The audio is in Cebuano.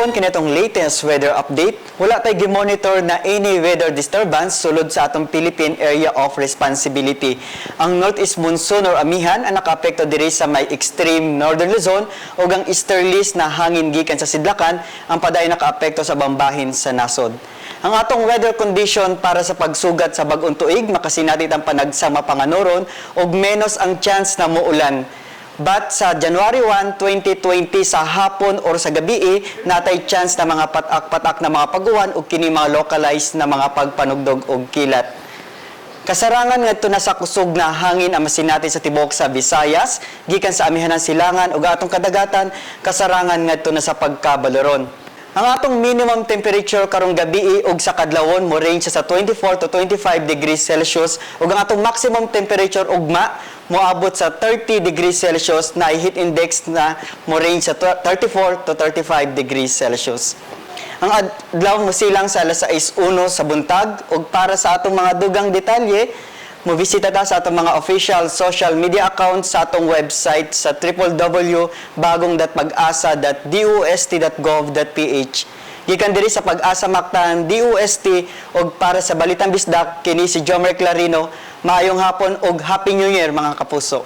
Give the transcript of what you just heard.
Kadlawon kini atong latest weather update. Wala tay gi-monitor na any weather disturbance sulod sa atong Philippine Area of Responsibility. Ang northeast monsoon or amihan ang nakaapekto diri sa may extreme northern Luzon ug ang easterlies na hangin gikan sa sidlakan ang padayon nakaapekto sa bambahin sa nasod. Ang atong weather condition para sa pagsugat sa bag-ong tuig, makasinati ang panagsa mapanganuron ug menos ang chance na muulan. But sa January 1, 2020 sa hapon or sa gabi, natay chance na mga patak-patak na mga paguwan ug kini mga localized na mga pagpanugdog og kilat. Kasarangan ngadto na sa kusog na hangin ang masinati sa tibuok sa Visayas, gikan sa amihanan silangan ug atong kadagatan, kasarangan ngadto na sa pagkabaloron. Ang atong minimum temperature karong gabi ug sa kadlawon mo range sa 24 to 25 degrees Celsius ug ang atong maximum temperature ugma moabot sa 30 degrees Celsius na heat index na mo range sa 34 to 35 degrees Celsius. Ang adlaw mosilang sa alas 6:01 sa buntag ug para sa atong mga dugang detalye, mobisita ta sa atong mga official social media accounts, sa atong website sa www.bagong.pagasa.dost.gov.ph. Gikan diri sa Pag-asa Mactan DOST ug para sa Balitang Bisdak, kini si Jomer Clarino. Maayong hapon ug Happy New Year, mga kapuso.